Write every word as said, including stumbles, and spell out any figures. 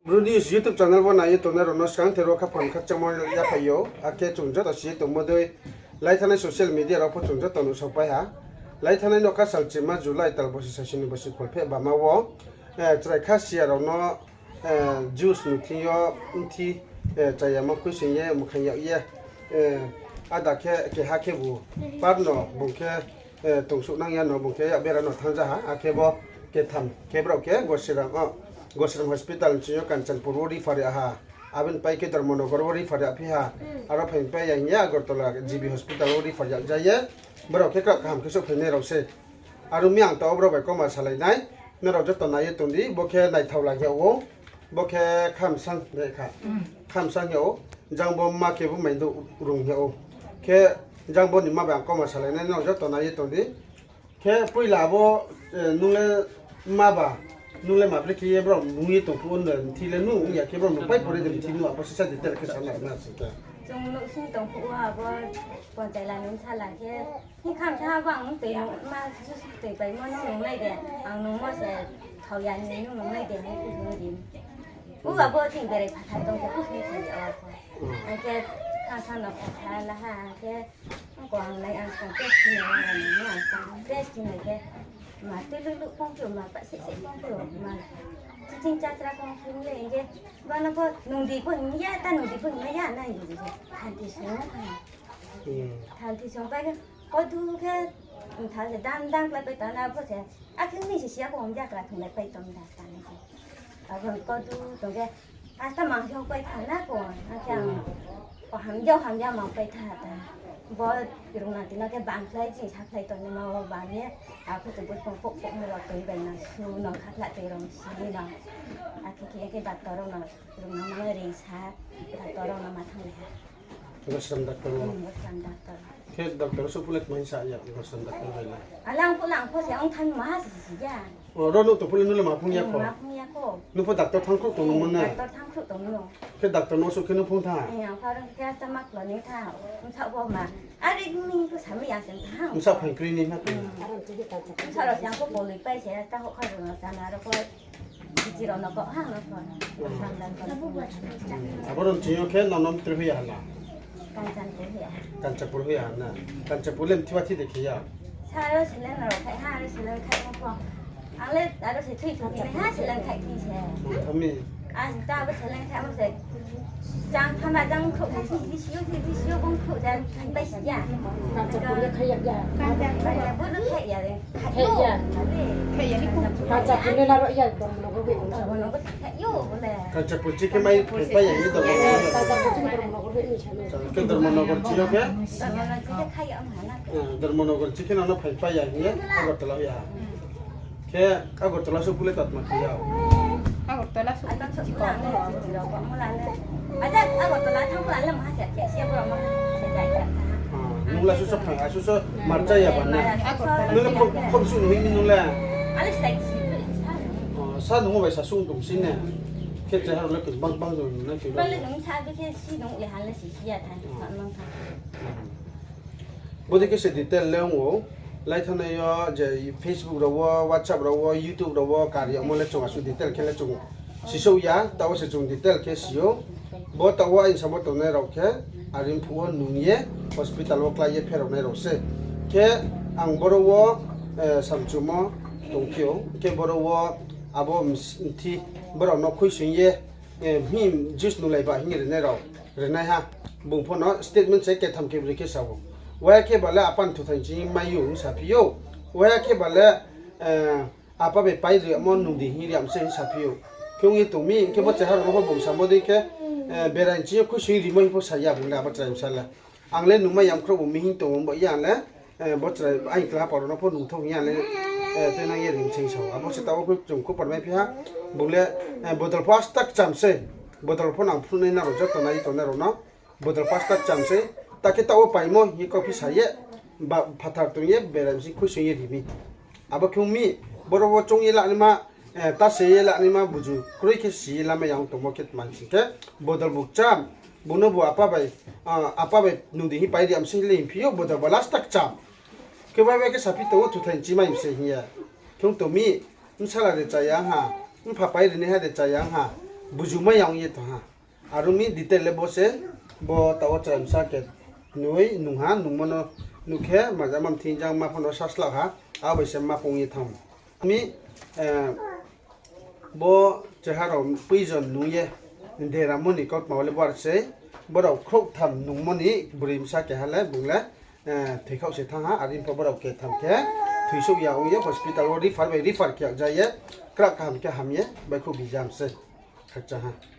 Bru News YouTube channel wo nai ye tongnai rao no skang ther wo khaphang khakchangmo yaphai ou. Akhe chung joto si ye tongmo dei, laithanai social media rao pho chung joto nuhsao pai ha. Laithanai no kha salchima July tal bosi sasini bosi kholpheh bama wo, eh, chrai kha siya rao no, eh, juice ni thing yo mthi, eh, chayama khuisoing ye mkhaing yag ye, eh, ada khe keha khebu par no bung khe, eh, tongsuh nang ya no bung khe yak bera no thanngja ha, akhe bo ketham khe brao khe Gosiram, o, Gosiram hospital ni sing yo Kanchanpur wo refer yag ha, aboni pai khe Dharmanagar wo refer yag phi ha, aro phaing pai ya hing ye Agartala G B hospital wo refer yag ja ye, brao khe kaham khe souhphainai rao se. Aro mi ang taoh wo brao bai kauma salai nai, nrao joto nai ye tong di, bo khe naithao la hing yag ou, bo khe khamsang de kha, khamsang hing yag ou, jang bo mma khe bo maidouh rung hing yag ou. Khe jang bo ni mma bai ang kauma salai nai, nrao joto nai ye tong di. Khe poila abo, eh, nung le mma ba, nung le ma brekhe ye brao nung ye tong phuh wo de mthi le nung ong ya khe brao nung pai pore de mthi nung abo sisa detail khe sa nai na sing khe. Chung nouhsing tong phuh wo abo ponchai la ni bsala khe, hing khamsa ha bo ang toi nung ma juice toi paimo nung nungnai de, ang nungmo se thao ya ni nung nungnai de hing khe nung di. O abo ching berai phathar tong khe, o hing khe o kho. Ang khe khamsa no kasa la ha, ang khe ko ang nai ang skang test khe nai, ang nai ang skang test khe nai khe, ma tui luluh kong khe, ma paihseh seh kong khe, ma chiching chachra kong khe ye hing khe, bano pho nung di pho hing ya, ta nung di pho hing ya, nai di di khe, thanti sung ha. Thanti sung pai khe, kodu khe, tha se dam dam klái pai tong na pho se, akhe mi se siya ko hom jakra thunglai pai tong da ta nai khe. Abo kodu tong khe, asta mang hiong pai tha na ko, akhe ang, ko hamya hamya mang pai tha ta. Bo rung nang ti no khe bang khlai ching sa khlai tong ni ma bo bang ye, akhe to bo tong pok pok ni rao toi bai no su no khakhla toi rao si no. Akhe khe khe doctor rao no rung nang ma no ring sa, doctor rao no ma thanglai ha. Gosiram doctor wo. Hmm, Gosiram doctor. Khe doctor suh phuh le tma hing sa ya, Gosiram doctor bai le? Alang phuh lang pho se ong thanng ma ha se si ya. O, ro nuh tong phuh le nung le ma phung ya kho? Ma phung ya kho. Nung pho doctor thanng khruh tong nung mo ne? Doctor thanng khruh tong no. Khe doctor no suh khe nung phung tha? Eh, ang pha rong khe tama klo ni tha. Bsa bo ma. Are ni pho sa mi ya se tha. Bsa phaing kri ni na kri. Bsa rao se ang pho boloi pai se ta ho kha rao no chana rao pho. Bichi rao no kok ha no kho. Abo rao ching yo khe nang no mtri hoih ya ha na? Kanchanpur hoih ya ha. Kanchanpur hoih ya ha na? Kanchanpur le mthi wa thi de khe ya? Sa aro sile no rao khai ha, aro sile khai no kho. Ang le aro se thui thui nai ha, sile khai thi se. Ang tha mi. Ang ta abo sile khai mo se. Jang thama jang khrouh khai thi, bisi yo thi, bisi yo bung khrouh jang bai si ya. Kanchanpur le khai ya ya. Kanchanpur le khai ya le. Khai ya. Kanchanpur le laro ya, Dharmanagar bai. Kanchanpur chi khe mai phai pai ya ni Dharmanagar. Kanchanpur chi Dharmanagar bai ni sa. Khe Dharmanagar chi yo khe? Dharmanagar chi khe khai ya ma na. Eh, Dharmanagar chi khe nang no phai pai ya hing ye Agartala ya. Khe Agartala suh phuh le tatma khe ya. Agartala suh phuh le tatma khe ya. Aja, Agartala thanng phuh le ma ha se khe se bro ma se jai ya. Ah, nung la suh suh phai, ah, suh suh marcha ya ba na. Agartala. Nung le khom, khom suh nung ni nung le. Ale sai si sa. Oh, sa nung bai sa suh tong si ne. Khe chehar le bang bang nung na khe. Bang le nung sa be khe si nung le han le si si ya tha. Sa nung tha. Bodei khe se detail le ong ou, laithanai yo je Facebook rao wo, WhatsApp rao wo, YouTube rao wo, kar yagmo le chung asuh detail khe le chung sisouh ya, taoh wo se chung detail khe si ou. Bo taoh wo aini samo tongnai rao khe, are phuh wo nung ye, hospital wo klái ye pherao nai rao se. Khe ang boro wo, eh, samchumo tongphi ou, khe boro wo abo mthi, brao no khuisoing ye, eh, him juice nunglai ba hing rinai rao, rinaiha. Bung pho no statement se ketham khebroi khe sa ou. Waya khe ba le apa ni thuthai ching mai ou hing saphi ou. Waya khe ba le, eh, apa bai pai ri yagmo nung di hing ri yam se hing saphi ou. Khe ong ye tong mi, hing khe bo chehar rao no pho bung samo dei khe, eh, berai ching yo khuisoing rimo hing pho sa ya bung le abo chrai bsa le. Ang le nungmai yam khrouh bo mi hing tong ou, bo ya ang le, eh, bo chrai aini kla paro no pho nungthou hing ya le, eh, tuinang ye rim sing sa ou. Abo se taoh wo khe chung khuh parmai phi ha, bung le, eh, bodol pho asta kcham se, bodol pho nang phnuhnai nrao joto nai tongnai rao no, bodol pho asta kcham se, ta khe taoh wo paimo hing ye kauphi sa ye, ba phathar tong ye, berai bsing khuisoing ye ri mi. Abo khe ong mi, boro wo choung ye lanaima, eh, ta se ye lanaima buju kroi khe si ye lamai ya ong tongmo khe tma hing sing khe, bodol bu kcham, bung no bu apa bai, ah, apa bai nung di hing pai ri yam se le hing phi ou, bodol bo last ta kcham. Khe bai bai khe saphi tong ou, thuthai ching mai se hing ye. Khe ong tong mi, bsala de chaya ong ha, mpha pai rinaiha de chaya ong ha, bujumai ya ong ye tong ha. Aro mi detail le bo se, bo taoh wo chrai bsa khe nui nung ha, nungmo no nuh khe, maja ma mthing jang ma pho no saslah ha, abo bai se ma pho ong ye thanng mi, bo cheha rao poison nung ye deramo ni kautma wo le bar sei, brao khrouhtham nungmo ni broi bsa keha le bung le thoikhaoh se thanng ha, are pho brao ketham khe thoisouh ya ong ye hospital wo refer bai refer khe yag ja ye, krak kaham khe ham ye baihkhouh bijam sei, khakchang ha.